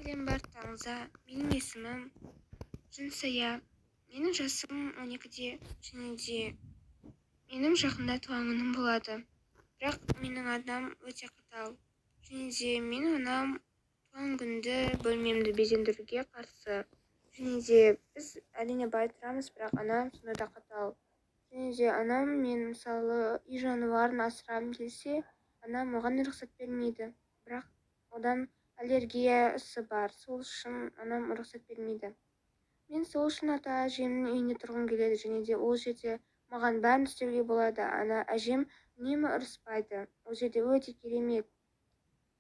Сәлем барлықтарыңызға. Менің есімім Жансая. Менің жасым 12-де және де менің жақында туған күнім болады. Бірақ менің анам өте қатал. Және де менің анам туған күнді бөлмемді безендіруге қарсы. Және де біз әрине бай тұрамыз, бірақ анам сонда да қатал. Және де анам мен мысалы үй жануарын асырағым келсе, анам оған рұқсат бермейді. Бірақ одан аллергиясы бар, сол үшін анам рұқсат бермейді. Мен сол үшін ата әжемнің үйінде тұрғым келеді және де ол жерде маған бәрін істеуге болады. Ана әжем үнемі ұрыспайды. Ол жерде өте керемет.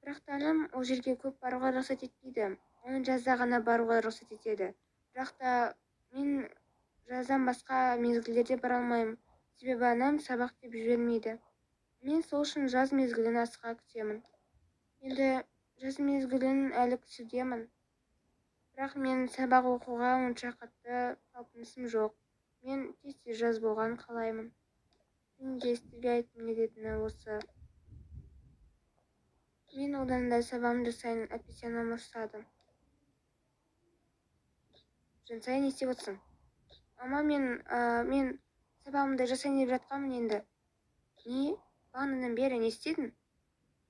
Бірақ та анам ол жерге көп баруға рұқсат етпейді. Оны жазда ғана баруға рұқсат етеді. Бірақ та мен жаздан басқа мезгілдерде бара алмаймын. Себебі анам сабақ деп жібермейді. Мен сол үшін жаз мезгілін асыға күтемін. Енді жаз мезгілін әлі күтудемін. Бірақ мен сабақ оқуға онша қатты талпынысым жоқ. Мен тез-тез жаз болғанын қалаймын. Және де сіздерге айтқым келетіні осы. Мен одан да сабағымды жасайын, әйтпесе анам ұрсады. Жансая, не істеп отырсың? Мама, мен сабағымды жасайын деп жатқанмын енді. Не? Бағанадан бері не істедің?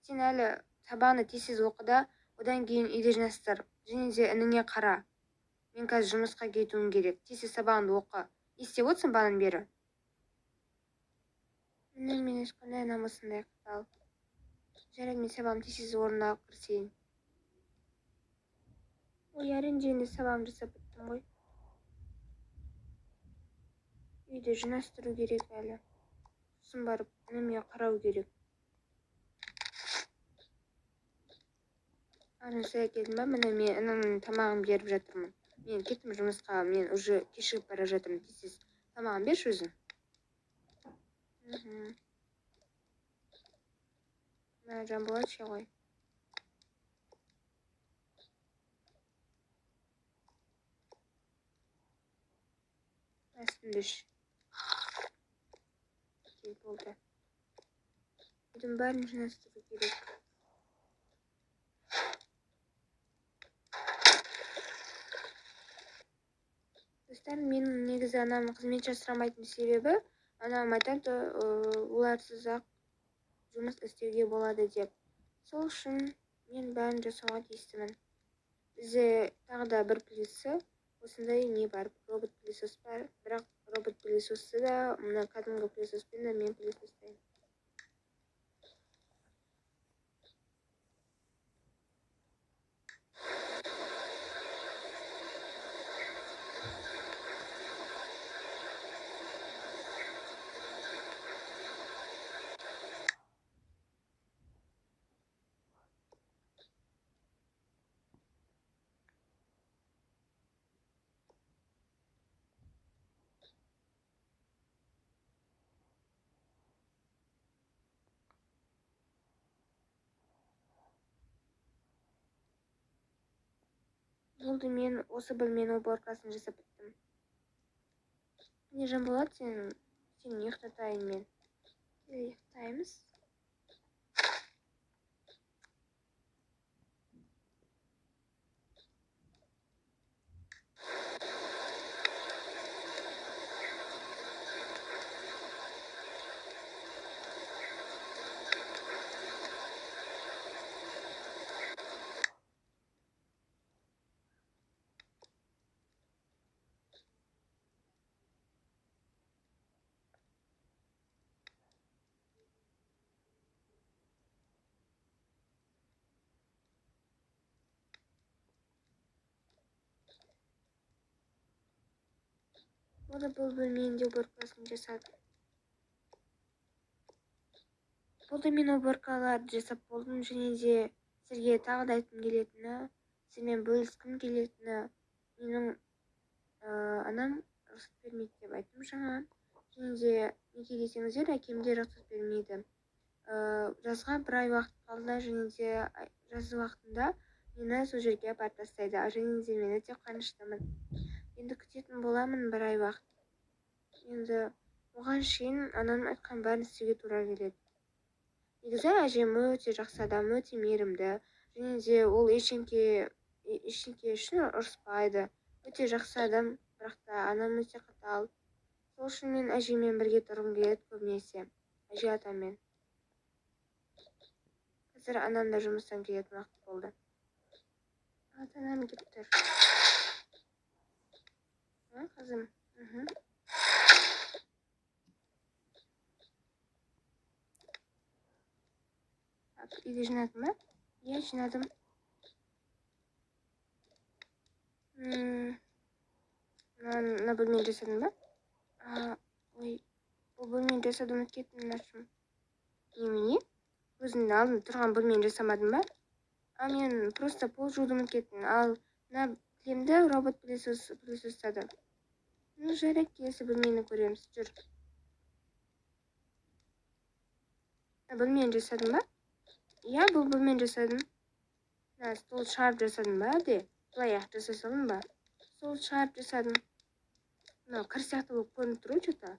Сен әлі сабағыңды тез-тез оқы да, одан кейін үйде жинастыр. Және де ініңе қара. Мен қазір жұмысқа кетуім керек. Тез-тез сабағыңды оқы. Не істеп отырсың бағанадан бері? Міне, мен ешқандай анам осындай қатал. Жарайды, мен сабағымды тез-тез орындауға кірісейін. Ой, әрең дегенде сабағымды жасап біттім ғой. Үйді жинастыру керек әлі. Сосын барып ініме қарау керек. Жансая, келдің ба? Міне, мен інімнің тамағын беріп жатырмын. Мен кеттім жұмысқа, мен уже кешігіп бара жатырмын. Тез-тез тамағын берші өзің. Мә, Жанболат, іше ғой. Мә, сүтіңді іш. Окей, болды. Үйдің бәрін жинастыру керек. Достар, менің негізі анам қызметші сұрамайтын себебі, анам айтады, оларсыз-ақ жұмыс істеуге болады деп. Сол үшін мен бәрін жасауға тиістімін. Бізде тағы да бір плюсы, осындай не бар, робот пылесос бар. Бірақ робот пылесосты да, мына кәдімгі пылесоспен де мен пылесостаймын. Болды, мен осы бөлменің уборкасын жасап біттім. Міне, Жанболат, сені ұйықтатайын мен. Ұйықтаймыз. Болды, бұл бөлменің де уборкасын жасадым. Болды, мен уборкаларды жасап болдым. Және де сізге тағы да айтқым келетіні, сізбен бөліскім келетіні, менің анам рұқсат бермейді деп айттым жаңа. Және де неге десеңіздер, әкем де рұқсат бермейді. Жазға бір ай уақыт қалды, және де жаз уақытында мені сол жерге апарып тастайды. Және де мен өте қуаныштымын. Енді күтетін боламын бір ай уақыт. Енді оған шейін анам айтқан бәрін істеуге тура келеді. Негізі әжем өте жақсы адам, өте мейірімді. Және де ол ештеңке үшін ұрыспайды. Өте жақсы адам, бірақ та анам өте қатал. Сол үшін мен әжеммен бірге тұрғым келеді көбінесе. Әже атаммен. Қазір анам да жұмыстан келетін уақыт болды. Ата-анам келіп тұр. А, қызым. Мхм. Так, үйді жинадың ба? Иә, жинадым. Мына бөлмені жасадың ба? Ой, бұл бөлмені жасауды ұмытып кеттім, анашым. Немене? Өзіңнің алдында тұрған бөлмені жасамадың ба? А, мен просто пол жууды ұмытып кеттім. Ал мына кілемді робот пылесостады. Ну, жарайды, келесі бөлмені көреміз. Жүр. Мына бөлмені жасадың ба? Иә, бұл бөлмені жасадым. Мына стол шығарып жасадым ба, әлде? Былай ақ жасай салдым ба? Стол шығарып жасадым. Мынау кір сияқты болып көрініп тұр ғой, че-то.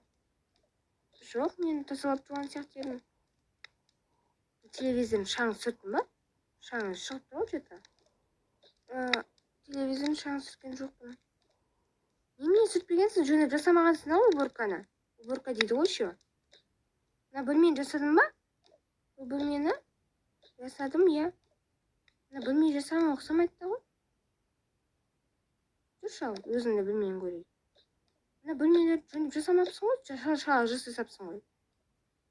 Жоқ, мен тазалап тұрған сияқты едім. Телевизордың шаңын сүрттім ба? Шаңы шығып тұр ғой, че-то. Телевизордың шаңын сүрткен жоқпын. Немене сүртпегенсің? Жөндеп жасамағансың ау уборканы. Уборка дейді ғой еще. Мына бөлмені жасадың ба? Бұл бөлмені жасадым, иә. Мына бөлмені жасаған ұқсамайды да ғой. Жүрші ал, өзіңді бөлмені көрейік. Мына бөлмені жөндеп жасамапсың ғой, шала жасай сапсың ғой.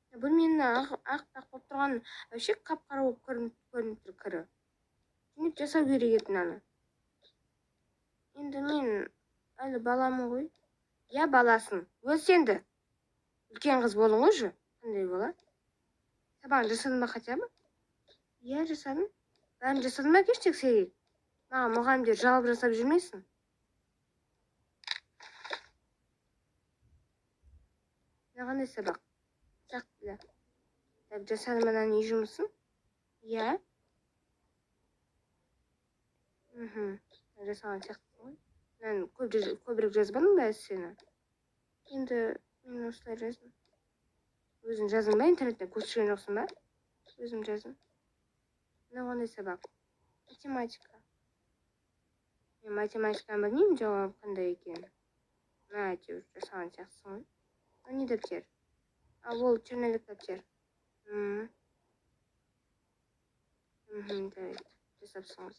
Мына бөлменің ақ болып тұрған вообще қап-қара болып көрініп тұр кірі. Жөндеп жасау керек еді мынаны. Енді мен әлі баламын ғой. Иә, баласың. Өс енді. Үлкен қыз болдың ғой уже. Қандай бала? Сабағын жасадың ба хотя бы? Иә, жасадым. Бәрін жасадың ба кеш тексерейік? Маған мұғалімдер жалоб жасап жүрмесін. Мына қандай сабақ? Қазақ тілі. Так, жасадым ананың үй жұмысын? Иә. Мхм. Жасаған сияқтысың ғой. Мынаны көбірек жазбадың ба эссені? Енді мен осылай жаздым. Өзің жаздың ба, интернеттен көшірген жоқсың ба? Өзім жаздым. Мынау қандай сабақ? Математика. Мен математиканы білмеймін, жауабы қандай екенін. Мына әйтеуір жасаған сияқтысың ғой. Ол не дәптер? А, ол черновик дәптер. Мхм, жарайды. Жасапсың ғой.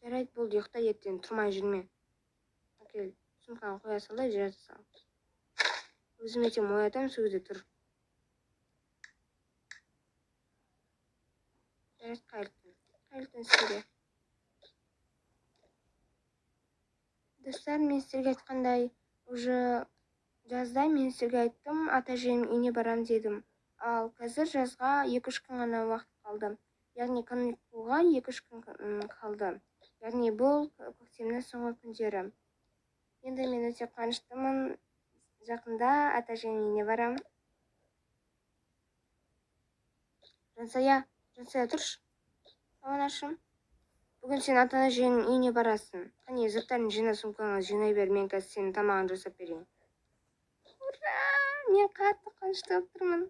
Жарайды, болды, ұйықта, ертең тұрмай жүрме. Әкел, сумканы қоя сал да жата сал. Өзім ертең оятамын, сол кезде тұр. Жарайды, қайырлы түн. Қайырлы түн сізге. Достар, мен сіздерге айтқандай, уже жазда мен сіздерге айттым, ата-әжемнің үйіне барам дедім. Ал қазір жазға екі-үш күн ғана уақыт қалды. Яғни каникулға екі-үш күн қалды. Яғни бұл көктемнің соңғы күндері. Енді мен өте қуаныштымын. Жақында ата-әжемнің үйіне барам. Жансая, Жансая тұршы. Анашым. Бүгін сен ата-әжеңнің үйіне барасың. Қане, заттарыңды жина, сумкаңа жинай бер, мен қазір сенің тамағыңды жасап берейін. Ура! Мен қатты қуанышты болып тұрмын.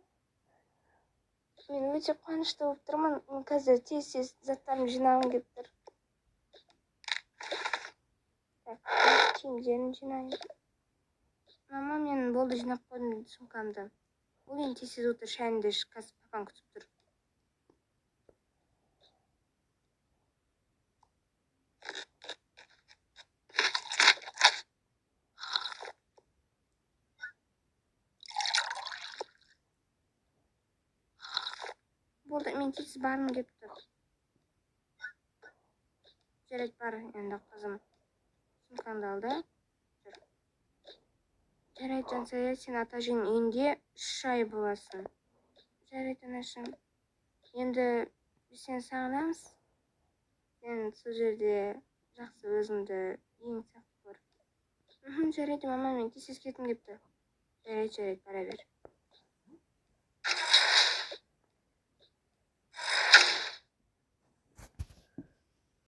Мен өте қуанышты болып тұрмын. Мен қазір тез-тез заттарымды жинағым келіп тұр. Так, киімдерімді жинайын. Мама, мен болды жинап қойдым сумкамды. Ол енді тез-тез отыр, шайыңды іш, қазір папаң күтіп тұр. Болды, мен тез барғым келіп тұр. Жарайды, бар енді қызым. Сумкаңды ал да. Жүр. Жарайды, Жансая, сен ата-әжеңнің үйінде 3 ай боласың. Жарайды, анашым. Енді біз сені сағынамыз. Сен сол жерде жақсы өзіңді үйің сияқты көр. Мхм, жарайды, мама, мен тез-тез кеткім келіп тұр. Жарайды, жарайды, бара бер.